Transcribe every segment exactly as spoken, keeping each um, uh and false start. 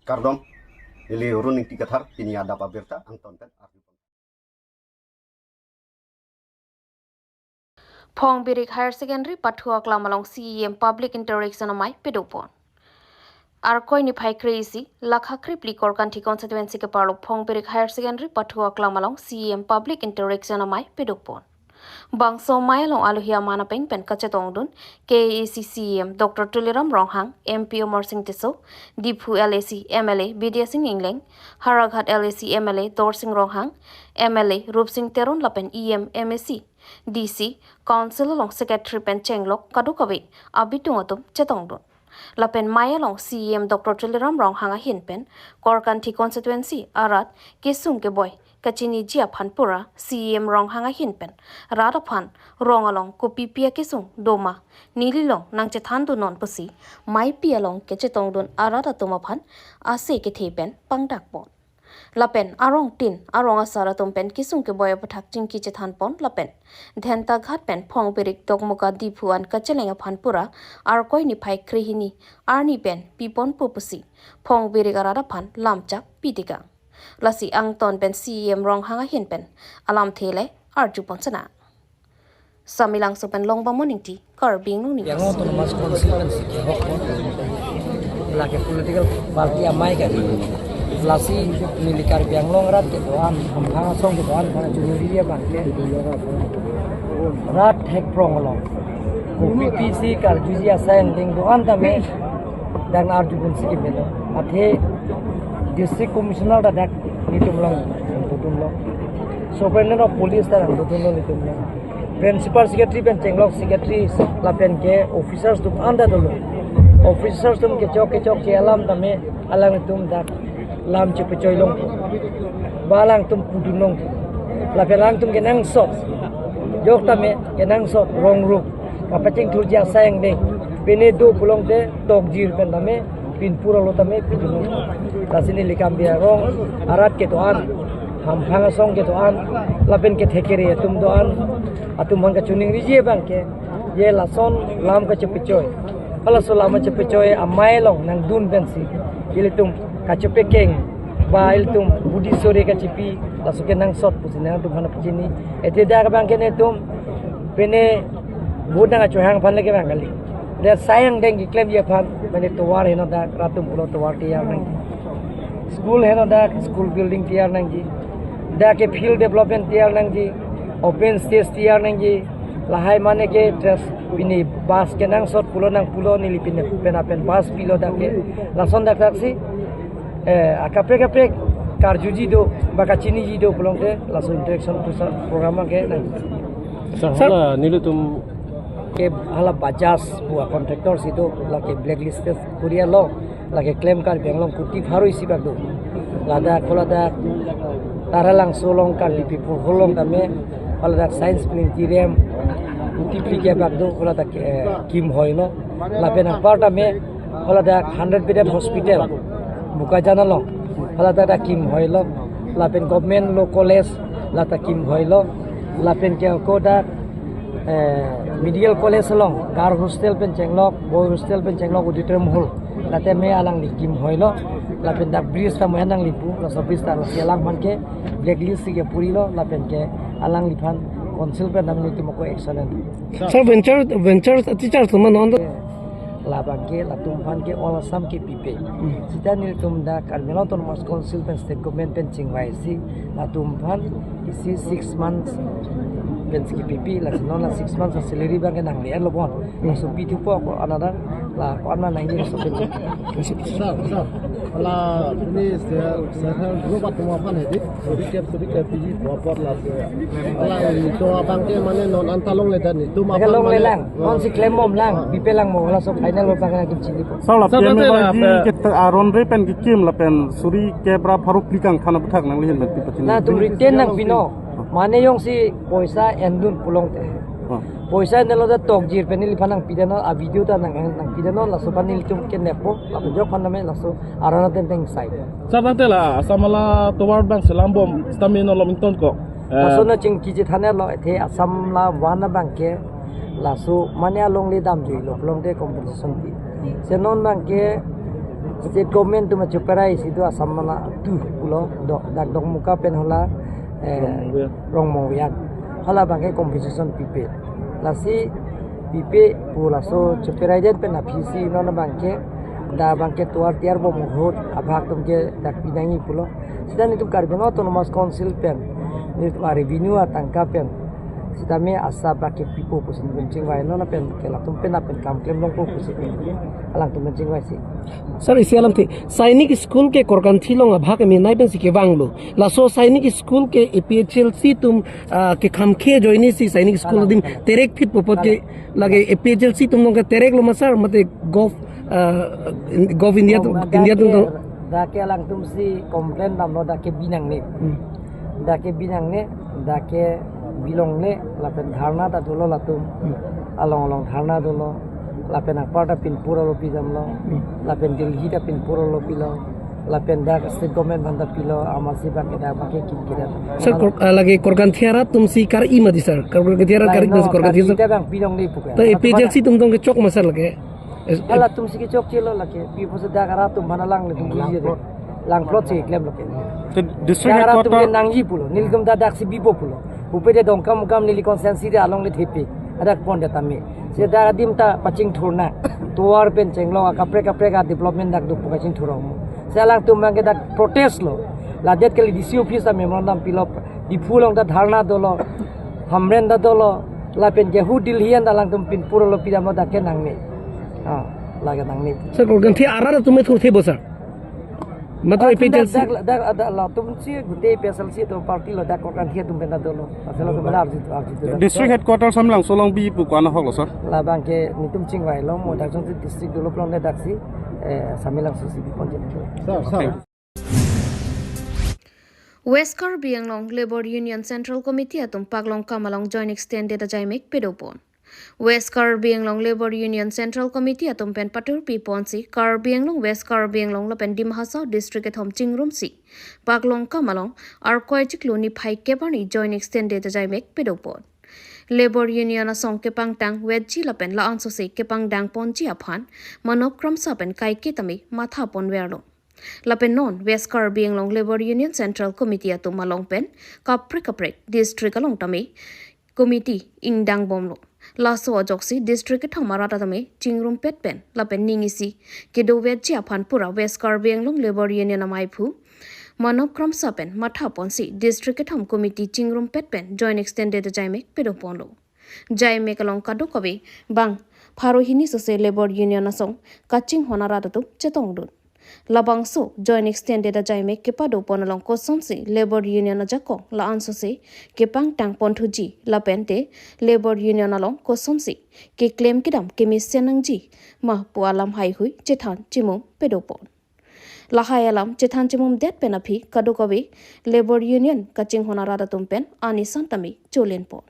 Kardom, neli Run Ingti Kathar, pini adap abirta angton pen arju. Phongbirik Higher Secondary pathu aklam along C E M Public Interaction amei padopon. Arkoi niphai kre-isi, lakha krepli Korkanthi Constituency keparlo Phongbirik Higher Secondary pathu aklam along C E M Public Interaction amei padopon. Bangso amei along alohi aman apeng pen kachetongdun K A A C C E M Doctor Tuliram Ronghang, M P Amarsing Tisso, Diphu L A C M L A Bidya Sing Engleng, Howraghat L A C M L A Dorsing Ronghang, M L A Rupsing Teron lapen E M, M A C, D C, Council along Secretary pen chenglok kadokave abitung atum chetongdun. Lapen amei along C E M Doctor Tuliram Ronghang ahin pen Korkanthi Constituency arat kesung keboi kachiniji aphan pura C E M Ronghang ahin pen rat aphan rong along kopipi akesung doma neli along nangchethandun non pusi ameipi along kachetongdun arat atum aphan ase kethe pen pangdakpon. Lapen arong tin, arong asar atum pen kesung keboi aputhak chingki chethanpon lapen Dhentaghat pen Phongbirik Dokmoka Diphu an kacheleng aphan pura Arkoi niphai krehini arni pen piponpo pusi Phongbirik arat aphan lamchak pitikang. Lasi angton pen C E M Ronghang ahin pen alamthe le arjupon sana. Samelangso pen Longbamon Ingti, Karbi Anglong News. Yang Autonomous Council pen siki hok lake political party amei kali. Lasi neli Karbi Anglong arat kedo-an, Hamphang asong kedo-an, mana juri dia bangke. Rat hek prong along. Kopi pisi karjuji asai angdeng do-an tame dak arjupon siki melo. Athe District Commissioner ta dak nelitum along, nelitum along. Superintendent of Police ta nelitum along, nelitum along. Principal Secretary pen chenglok secretary lapen ke officers atum anta dolo. Officers atum kechok kechok ke alam tame alangtum dak lam chepechoi long. Ba alangtum pudun long. Lapen alangtum kenangsot. Jok tame kenangsot rong rup. Kapachingthurji asai angdeng. Pine do pulote tokjir pen tame pinpur alo tame pudun long. Lasi neli Karbi Anglong arat kedo-an, Hamphang asong kedo-an, lapen kethekere atum do-an, atum aphan kachiningriji bangke, je lason lam kachepechoi. Halaso lam kachepechoi amei along nangdun pensi ilitum kachepekeng, ba ilitum budi sore kachipi, laso kenangsot pusi nangtum aphan pachini. Athe dak bangke netum pine vote nangkachohang aphan lake bang kali. Dak asai angdeng keklemji aphan, mane tovar heno dak, rat atum pulo tovar tiyar nangji. School heno dak, school building tiyar nangji. Dak ke field development tiyar nangji, open stage tiyar nangji. Lahai mane ke just pine bus kenangsot pulo nang pulo neli pine pen apen bus pilo dak ke. Lason dak dak si, eh, akaprek kaprek karjuji do, ba kachiniji do pulote, laso interaction pusat program ke nang. Sir, sir, hala nelitum ke hala Bajaj pu a contractor si do, lake blacklisted kori alo, lake klem Karbi Anglong kuti pharo isi bak do. Ladak, haladak, Taralangso along Karbi People Hall along tame, haladak Science Planetarium kuti phli ke bak do, haladak, eh, Kim Hoilo. Lapen apar tame, haladak hundred bedded hospital, Bokajan along, haladak ta Kim Hoilo. Lapen government law college, lata Kim Hoilo. Lapen ke ako dak, eh, medical college along, girl hostel pen chenglok, boy hostel pen chenglok auditorium hall, lata me alangli Kim Hoilo. Lapen dak bridge ta mo henang lipu, laso bridge ta lasi alang aphan ke blacklist si ke purilo, lapen ke alangliphan council pen nangli tumoko action an. Sir, venture, venture teacher teman on. Labang ke latum aphan ke all Assam ke pipe. Hmm. Sita nelitum dak Karbi Anglong Autonomous Council pen state government pen chingvai si latum aphan isi six months pen si pipe, lasi non la six months salary bang ke nangli-et lo bon. Hmm. Laso pithupo ko another la ko another nangji laso pen. Sir, sir. Hala ini se-, self help group atum aphan hedi. Suri ke, suri ke piji apot lasi. Hala ilitum abang ke mane non anta longledet nelitum. Anta aphan longle mane lang. Non si klembom lang, bipe lang mo, laso final abang ke nangkimchinipo. Sir, la Sir, P M A Y G la, eh, ke aron re pen kekim lapen suri ke bra pharo phli kangkhan aputhak nangli ahin pen pipachini. Latum return nangpino. Mane jongsi poisa endun pulote. Oh. Poisa endunlo ta tokjir pen neliphan nangpidet non, a video ta nang, nangpidet non, laso aphan nelitum ke nepo, lapen jok aphan tame laso aron ateng teng sai. Sir, tangte la Assam hala tovar bang selambom stamina lom ington ko. Eh. Laso nangchingki chethan lo, athe Assam la van abang ke, laso mane alongle damjuilo pulote compensation pi. Se non abang ke State government atum achoperai isi do Assam mane tu pulo do dak Dokmoka pen hala, eh, Rongmongvian. Rongmongvian. Hala abangke compensation pipe. Lasi pipe pu laso choperai det pen aphi si non abangke dak abangke tovar tiar bom ahut abhag atum ke dak pinangji pulo. Sita nelitum Karbi Anglong Autonomous Council pen nelitum a-revenue atangka pen sitame asap abangke pipo pusi nelitum chingvai, non pen ke latum pen lapen kam klem longpo pusi alangtum pen chingvaisi. Sir, isi alamthe, Sainik School ke Korkanthi along abhag eminai pensi kevanglo. Laso Sainik School ke A P H L C atum, ah, kekhamkhe ajoinesi Sainik School adim terek phit apot ke lake A P H L C atum along ke tereklo ma sir, mate Gov, ah, Gov India atum, India atum dak ke alangtum si complain damlo, dak ke bi nangne. Hmm. Dak ke bi nangne, dak ke bi longle, lapen dharna ta dolo latum. Hmm. Along along dharna dolo, lapen apar ta pinpur alopi damlo, hmm, lapen Delhi ta pinpur alopilo, lapen dak state government aphan ta pilo, amatsi abangke dak abangke kim kidat. Sir, Kor-, ah, lake Korkanthi arat atum si kar-i mati sir, Kor-, Korkanthi arat kar-i mati sir, Korkanthi arat. Dak abangpi longle puke. Ta A P H L C atum tong kechok ma sir lake? Halatum si kechokchelo lake, pi pusi dak arat atum aphan alanglitum puji de. Langplot si klemlo ke. Te district headquarter. Dak arat atum ke nangji pulo, nelitum dak dak si bipo pulo. Pupe de Dongkamukam neli constituency de alongle thepi, adak pon de tame. Si dak adim ta pachingthurna, tovar pen chenglong akaprek kaprek a-development dak do pu kachingthurong mo. Si alangtum abangke dak protest lo. Ladet kali D C office ta memorandum pilo, Diphu along ta dharna dolo, Hamren ta dolo, lapen ke hu Delhi an ta alangtum pinpur alopi damlo, dak ke nangne. Ah, lake nangne. Sir, Korkanthi arat atum me thurthe bo sir? Mate A P H L C? Dak, dak, dak, dak, latum si gute A P H L C atum party lo, dak Korkanthi atum pen ta dolo. Asal atum arju, arju tu. District headquarters Samelangso along bi pu ko-an ahok lo sir? Labangke nelitum chingvailo, mo dak jongsi district dolo pulote dak si, eh, Samelangso si bi ponji. Sir, sir. Okay. West Karbi Anglong Labour Union Central Committee atum Paklongkam along joint extended ajaimek padopon. West Karbi Anglong Labour Union Central Committee atum pen patur piponsi Karbi Anglong, West Karbi Anglong lapen Dima Hasao district kethom chingrumsi Paklongkam along Arkoi chiklo niphai kep arni joint extended ajaimek padopon. Labour Union asong kepangtang vetji lapen la-ansose kepangdang ponji aphan Manop Kramsa pen kaike tame matha ponverlo. Lapen non West Karbi Anglong Labour Union Central Committee atum along pen kaprek kaprek district along tame committee ingdang bomlo. Laso ajoksi district kethom arat atame chingrumpet pen lapen ning isi kedovetji aphan pura West Karbi Anglong Labour Union amaiphu Manop Kramsa pen matha ponsi district kethom committee chingrumpet pen joint extended ajaimek padoponlo. Jaimek along kadokave bang pharo hini sose Labour Union asong kachinghon arat atum chetongdun. Labangso joint extended ajaimek kepadopon along kosonsi Labour Union ajakong la-ansose kepangtang ponthuji lapente Labour Union along kosonsi keklem kedam kemesen nangji ma pu alam haihui chethan chimum padopon. Lahai alam chethan chimumdet pen aphi kadokave Labour Union kachinghon arat atum pen anisan tame cholenpon.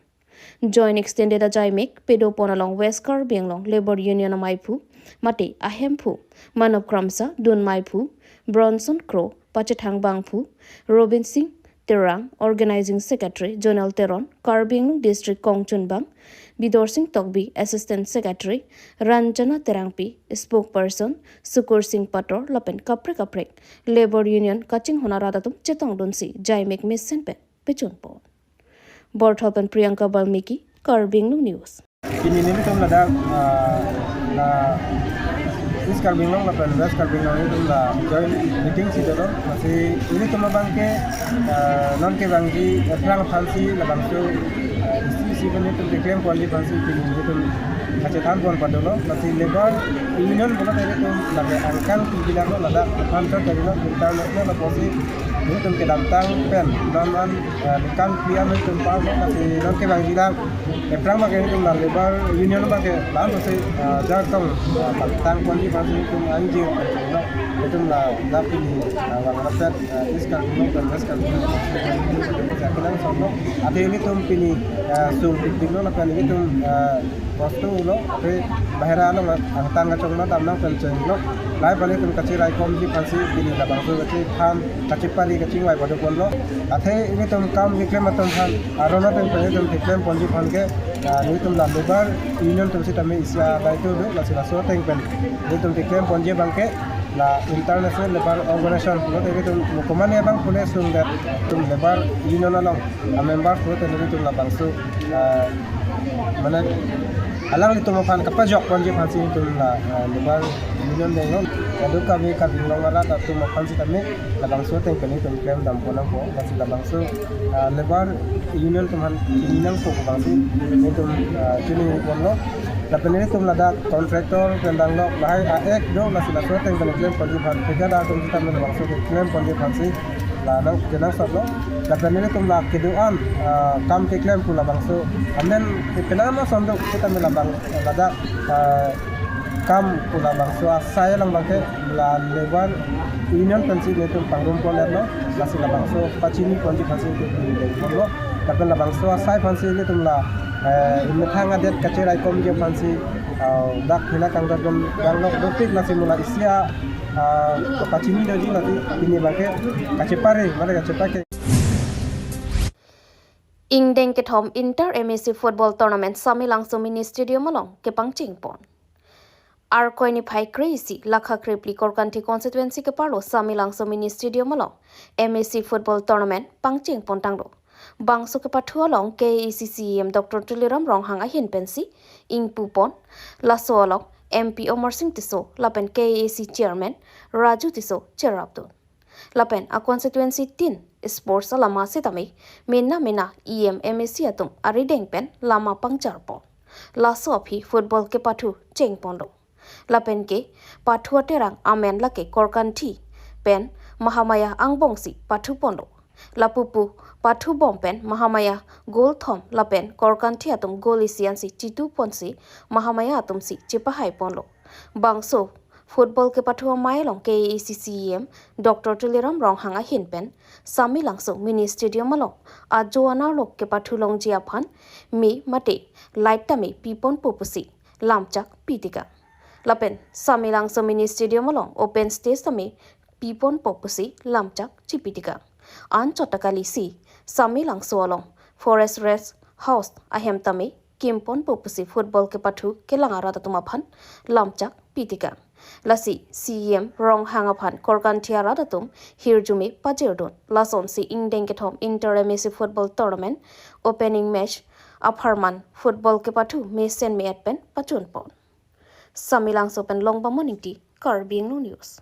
Joint extended ajaimek padopon along West Karbi Anglong Labour Union amaiphu mate ahemphu Manop Kramsa, dunmaiphu Bronson Kro, pachethang bangphu Robin Singh Terang, Organizing Secretary Jonal Teron, Karbi Anglong District kongchunbang Bidor Singh Tokbi, Assistant Secretary Ranjana Terangpi, Spokesperson Sukur Singh Pator lapen kaprek kaprek Labour Union kachinghon arat atum chetongdunsi jaimek mesen pen pechunpon. Borthol pen Priyanka Balmiki, Karbi Anglong News. Pini nelitum ladak, ah, la East Karbi Anglong lapen West Karbi Anglong nelitum la joint meeting si dolo. Lasi nelitum abangke, ah, non kevangji aphrang aphansi labangso, ah, isi isi pen nelitum keklem ponji aphansi pini nelitum kachethan pon padolo. Lasi Labour Union pulote nelitum lake angkang pibila lo ladak aphan chot lo, pintar lo, lo, lo, pusi nelitum kedamtang pen non an, eh, kan pia nelitum par lo, lasi non kevangji la aphrang abangke nelitum la Labour Union abangke la-ansose, eh, jakong, eh, tang ponji aphansi nelitum anjir lo, nelitum la, la pini, eh, vang rapet, eh, East Karbi Anglong pen West Karbi Anglong. Jakilang sono, athe nelitum pini, eh, sung pikdik lo lapen nelitum, eh, kosto lo, athe bahera lo, angtan kachongma damnang pen chenglo. Lahai aphan nelitum kachiraikomji aphansi pini labangso kachethan, kachepari, kachingvai padoponlo. Athe nelitum kam keklem atum aphan, aron ateng pen nelitum keklem ponji aphan ke, ah, nelitum la Labour Union atum sitame isi adai tu do, lasi laso ateng pen nelitum keklem ponji abangke, La International Labour Organization pulote ilitum mokomane abang pule sung dat tum Labour Union along a member pulote ilitum labangso, ah, mane alanglitum aphan kapajok ponji aphansi ilitum la, ah, Labour Union denglo. Kadokave Karbi Anglong arat atum aphan sitame labangso ateng pen ilitum klemdam ponnangpo, lasi labangso, ah, Labour Union atum aphan chininangpo abangsi ilitum, ah, chini ponlo. Lapen ilitum ladak contractor pen danglok lahai a-act do, lasi laso ateng pen klem ponji aphan, thikadar atum sitame labangso keklem ponji aphansi la nang kenangsotlo. Lapen ilitum la kedo-an, ah, kam keklem pu labangso amen penang ason do sitame labang ladak, ah, kam pu labangso asai along abangke la Labour Union pensi ilitum pangrum ponlo, lasi labangso pachini ponji aphansi ilitum dengponlo. Lapen labangso asai aphansi ilitum la, eh, methang adet kacheraikomji aphansi, ah, dak hina kangdot dun danglok dopik, lasi mo la isi a, ah, pachini doji, lasi pini abangke kachepare, mane kachepake. Ingdeng kethom Inter M A C Football Tournament Samelangso Mini Stadium along kepangcheng pon. Arkoi niphai kre-isi, lakha krephli Korkanthi constituency keparlo Samelangso Mini Stadium along M A C Football Tournament pangcheng pon tanglo. Bangso kepathu along K A A C C E M Doctor Tuliram Ronghang ahin pensi ingpu pon. Laso along M P Amarsing Tisso lapen K A A C Chairman Raju Tisso cherapdun. Lapen a constituency tin sports alama sitame mena mena E M, M A C atum arideng pen lama pangchar pon. Laso aphi football kepathu cheng ponlo. Lapen kepathu aterang amen lake Korkanthi pen Mahamaya angbongsi pathu ponlo. Lapupu pathu bom pen Mahamaya goal thom lapen Korkanthi atum goal isi ansi chitu ponsi Mahamaya atumsi chepahai ponlo. Bangso football kepathu amei along K A A C C E M Doctor Tuliram Ronghang ahin pen Samelangso Mini Stadium along ajo anerlo kepathu longji aphan me mate light tame piponpo pusi lamchak pitikang. Lapen Samelangso Mini Stadium along open stage tame piponpo pusi lamchak chipitikang. Anchot ta kalisi Samelangso along Forest Rest House ahem tame kimponpo pusi football kepathu kelang arat atum aphan lamchak pitikang. Lasi C E M Ronghang aphan Korkanthi arat atum hirjume pajirdun. Lasonsi ingdeng kethom Inter M A C Football Tournament opening match apharman football kepathu mesen me-et pen pachun pon. Samelangso pen Longbam Ingti, Karbi Anglong News.